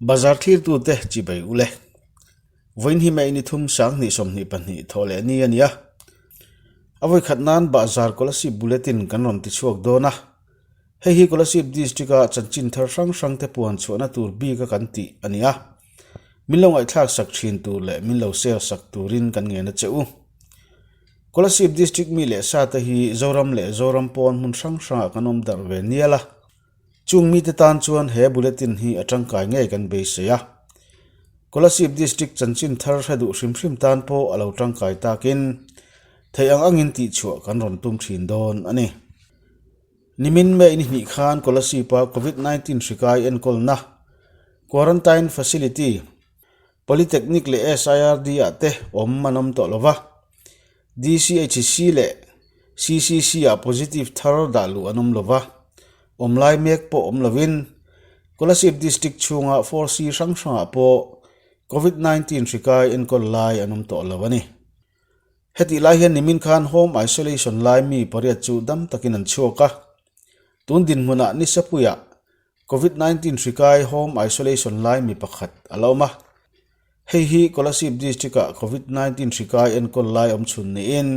Bazar thlirtute chibai ule. Vawiin hi May ni thum 20 22 thawh leh ni a ni a. A vawikhat nan Bahzar Kolasib Bulletin kan rawn ti chhuak dawn a. Hei hi Kolasib District-a chanchin thar hrang hrang te puan chhuahna tur bik a kan tih a ni a. Min lo ngaihthlak sak thin tur leh min lo share sak turin kan ngen a che u. Kolasib District mi leh sa te hi Zoram leh Zoram pawn hmun hrang hrangah kan awm darh ve nial a. Chung mite tan chuan he bulletin hi a tangkai ngei kan beisei a. Kolasib District chanchin thar hre duh hrim hrim tan pawh a lo tangkai takin theih ang angin tihchhuah kan rawn tum thin dawn a ni. Nimin May ni hnih khan Kolasib-a Covid 19 hri kai enkawlna, Quarantine Facility, Polytechnic leh SIRD ah te awm an awm tawh lo va, DCHC leh CCC ah positive thar dah luh an awm lo va, awm lai mek pawh awm lovin Kolasib District chhunga 4C hrang hrangah pawh Covid 19 hri kai enkawl lai an awm tawh lo a ni. Hetih lai hian nimin khan Home Isolation lai mi pariat chu dam takin an chhuak a, tun dinhmunah Nisapuiah Covid 19 hri kai Home Isolation lai mi pakhat a la awm a. Hei hi Kolasib District-ah Covid 19 hri kai enkawl lai awm chhun niin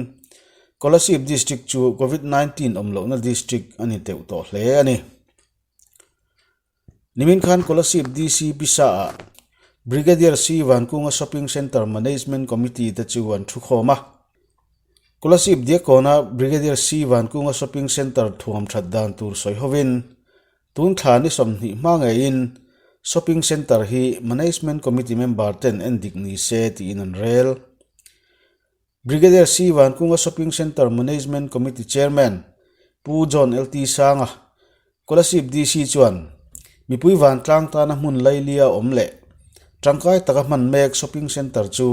Kolasib District chu Covid 19 awm lohna District a ni teuh tawh hle a ni. Nimin khan Kolasib DC Pisa-ah Brigadier C Vankunga Shopping Centre Management Committee te chu an thukhawm a. Kolasib Diakawna Brigadier C Vankunga Shopping Centre thuam that dan tur sawi hovin tun thla ni 20 hma ngeiin Shopping Centre hi Management Committee member ten en dik ni se tiin an rel. Brigadier C Vankunga Shopping Centre Management Committee Chairman Pu John LT Sanga, Kolasib DC chuan mipui vantlang tana hmun lailia awm leh tangkai taka hman mek shopping centre chu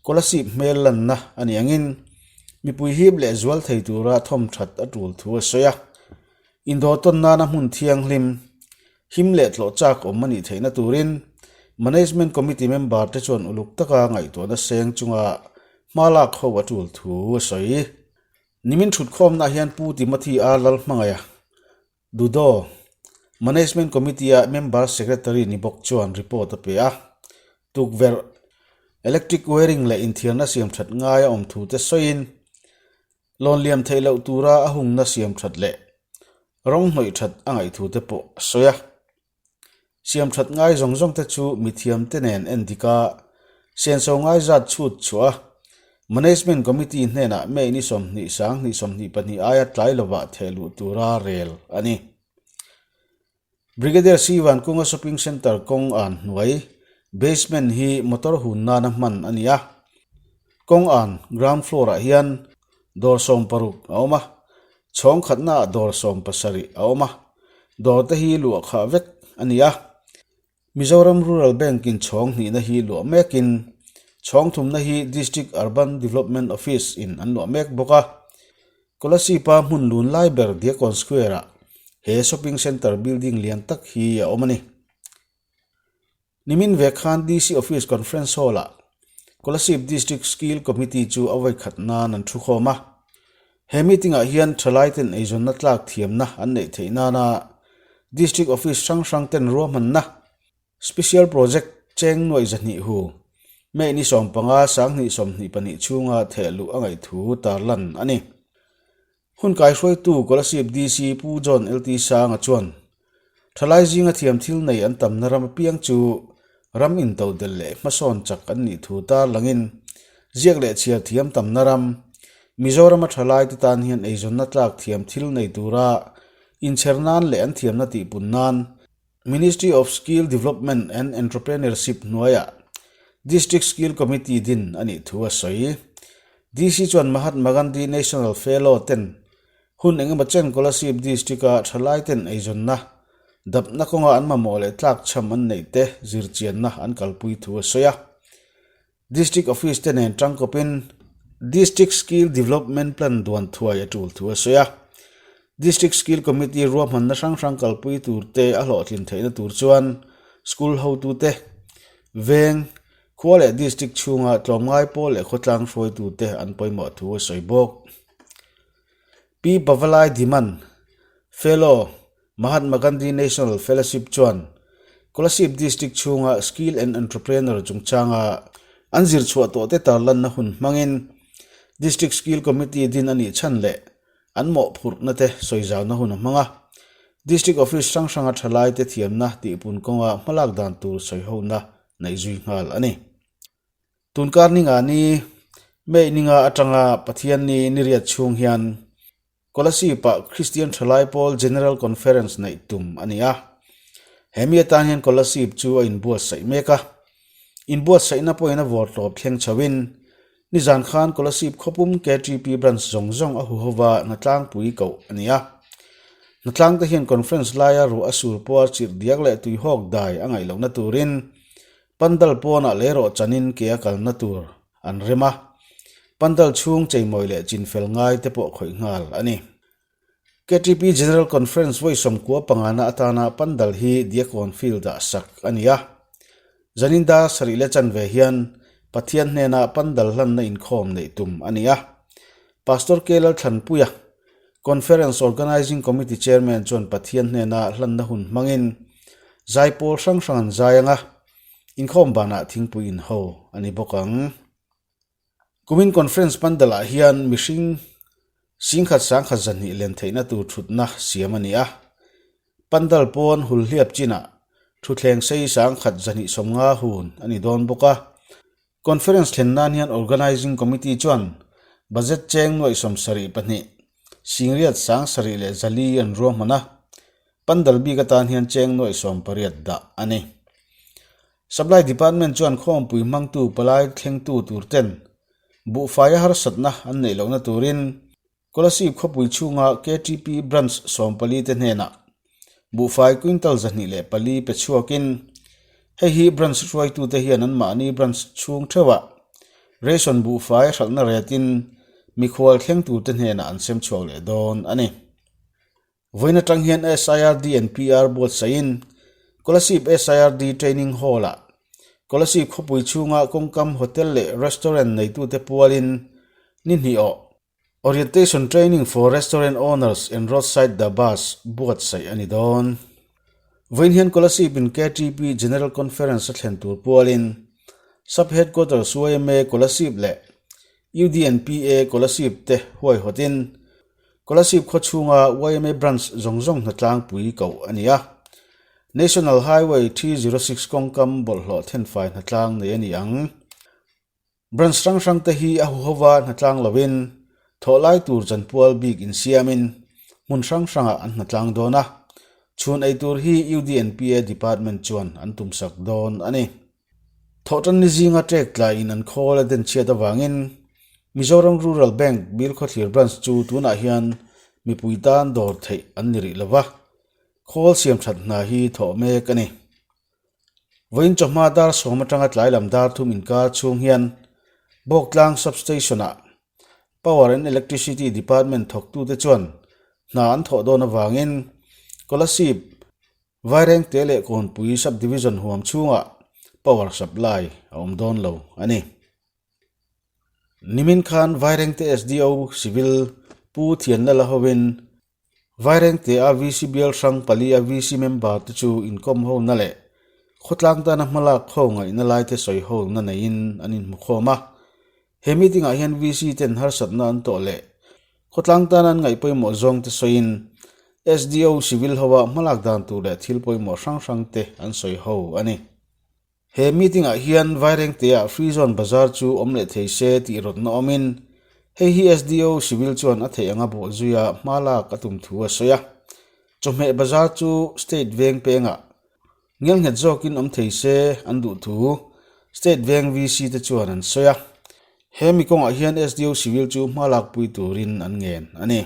Kolasib hmel lanna a ni angin mipui hip leh zual thei tura thawm that a tul thu a sawi a. Indawh tawn nana hmun thianghlim, him leh tlawh chak awm a nih theihna turin Management Committee member te chuan uluk taka ngaihtuahna seng chunga hma lak ho a tul thu a sawi. Nimin thutkhawmnaah hian Pu Timothy A Lalhmangaia, Dudo, Management Committee-a Member Secretary ni bawk chuan report a pe a. Tukverh, electric wiring leh inthiarna siam that ngai a awm thu te sawiin, lawn liam theih loh tura a hungna siam that leh rawng hnawih that a ngaih thu te pawh a sawi a. Siam that ngai zawng zawng te chu mithiam te nen en dik a, senso ngai zat chhut chhuah a, Management Committee hnenah May ni 20 sang 22 aia tlai lovah theh luh tura rel a ni. Brigadier C Vankunga Shopping Centre kawng an hnuai, basement, hi motor hun nana hman a ni a. Kawng an, ground floor, ah hian dawr 60 a awm a, chhawng khatnaah dawr 70 a awm a, dawr te hi luah khah vek a ni a. Mizoram Rural Bank in chhawng hnihna hi luah mekin chhawng thumna hi District Urban Development Office in an luah mek bawk a. Kolasib-a hmun lun lai ber Diakon Square-ah he shopping centre building lian tak hi a awm a ni. Nimin ve khan DC Office Conference Hall-ah Kolasib District Skill Committee chu a vawikhat nan an thukhawm a. He meeting-ah hian thalaiten eizawnna tlak thiamna an neih theih nana District Office hrang hrang ten ruahmanna Special Project cheng nuaih 200 hu May ni 15 sang 22 chhunga theh luh a ngaih thu tarlan a ni. Hun kaihruaitu Kolasib DC Pu John LT Sanga chuan Thalai zinga thiam thil nei an tamna ram apiang chu ram intodelh leh hmasawn chak an nih thu tarlangin ziak leh chhiar thiam tamna ram Mizorama thalaite tan hian eizawnna tlak thiam thil nei tura inchher nan leh an thiamna tihpun nan Ministry of Skill Development and Entrepreneurship hnuaiah District Skill Committee din a nih thu a sawi. DC chuan Mahatma Gandhi National Fellow ten Hun engemaw chen Kolasib District-a thalaiten eizawnna, dapna kawnga an mamawh leh tlakchham an neih te zirchianna an kalpui thu a sawi a. District Office te nen tangkawpin District Skill Development Plan duan thuai a tul thu a sawi a. District Skill Committee ruahmanna hrang hrang kalpui tur te a hlawhtlin theihna tur chuan school hotute, veng, khua leh district chhunga tlawmngai pawl leh khawtlang hruaitute an pawimawh thu a sawi bawk. Pi Pavalai Dhiman, Fellow, Mahatma Gandhi National Fellowship chuan. Kolasib District chhunga Skill and Entrepreneur chungchanga an zirchhuah tawhte tarlanna hun hmangin District Skill Committee din a nih chhan leh an mawhphurhna te sawizauna hun a hmang a. District Office hrang hranga thalaite thiamna tihpun kawnga hmalak dan tur sawihona neih zui nghal a ni. Tunkar ninga ni May ninga atanga Pathianni niriat chhung hian Kolasib-ah Kristian Thalai Pawl General Conference neih tum a ni a. Hemi atan hian Kolasib chu a inbuatsaih mek a. Inbuatsaihna pawhin a vawrtawp thleng chhoin nizan khan Kolasib khawpum KTP Branch zawng zawng a huhova hnatlangpui koh a ni a. Hnatlangte hian conference laia ruah a sur puar chirh diak leh tuihawk dai a ngaih lohna turin Pandal pawnah lei rawh chanin ke a kalna tur an rem a, pandal chhung cheimawi leh chinfel ngai te pawh khawih nghal a ni. KTP General Conference vawi 95 na atana pandal hi Diakon Field-ah sak a ni a. Zanin dar sarih leh chanve hian Pathian hnena pandal hlanna inkhawm neih tum a ni a. Pastor K. Lalthlanpuia, Conference Organising Committee Chairman chuan Pathian hnena hlanna hun hmangin zaipawl hrang hrang an zai ang a, inkhawm banah thingpui inho a ni bawk ang. Kumin Conference Pandal-ah hian mihring singkhat sangkhat zahnih len theihna tur thutna siam a ni a, Pandal pawn hulhliap chinah thutthleng sei sangkhat zahnih 50 hun a ni dawn bawk a. Conference thlen nan hian Organising Committee chuan budget cheng nuaih 72, singriat 7000 leh 400 an ruahman a, pandal bik atan hian cheng nuaih 18 dah a ni. Supply Department chuan khawmpui hmangtu palai thlengtu tur ten buhfaia harsatna an neih lohna turin Kolasib khawpui chhunga KTP Branch 14 te hnenah buhfai quintal 204 pe chhuakin hei hi branch hruaitute hian anmahni branch chhung theuhah ration buhfai hralhna retin mikhual thlengtute hnenah an sem chhuak leh dawn a ni. Vawiin atang hian SIRD and PR buatsaihin Kolasib SIRD Training Hall-ah Kolasib khawpui chhunga kawngkam hotel leh restaurant neitute pualin ni hnih awh Orientation Training for Restaurant Owners and Roadside Dhabas buatsaih a ni dawn. Vawiin hian Kolasib in KTP General Conference a thlen tur pualin Sub Headquarters yma Kolasib leh UDNPA Kolasib te huaihawtin Kolasib khaw chhunga yma Branch zawng zawng hnatlangpui koh a ni a. National Highway 306 kawngkam bawlhhlawh thenfai hnatlang nei a ni ang. Branch hrang hrang te hi a huhova hnatlang lovin thawh lai tur chanpual bik insiamin hmun hrang hrangah an hnatlang dawn a, chhun ei tur hi UDNPA Department chuan an tumsak dawn a ni. Thawhtanni zinga ṭek tlaiin an khawl a denchhiat avangin Mizoram Rural Bank Bilkhawthlir Branch chu tunah hian mipui tan dawr theih an ni rih lova, khawl siamthat hna hi thawh mek a ni. Vawiin chawhma dar 10 atanga tlai lam dar 3 inkar chhung hian Bawktlang Substation-ah Power and Electricity Department thawktute chuan hna an thawh dawn avangin Kolasib, Vairengte leh Kawnpui Sub-Division huam chhungah power supply a awm dawn lo a ni. Nimin khan Vairengte SDO Civil Pu Thianlala hovin Vairengte-a VC bial hrang pali-a VC member te chu inkawm hona leh khawtlang tana hmalak ho ngaihna laite sawi hona neiin an inhmukhawm a. He meeting-ah hian VC ten harsatna an tawh leh khawtlang tana an ngaih pawimawh zawng te sawiin SDO civil hoa hmalak dan tur leh thil pawimawh hrang hrang te an sawi ho a ni. He meeting-ah hian Vairengte-ah Free Zone Bazar chu awm leh thei se tih rawtna awmin hei hi SDO Civil chuan a theih anga bawh zuia hma lak a tum thu a sawi a. Chawhmeh bazar chu State veng pengah ngelnghet zawkin awm thei se an duh thu State veng VC te chuan an sawi a. He mi kawngah hian SDO Civil chu hma lakpui turin an ngen a ni.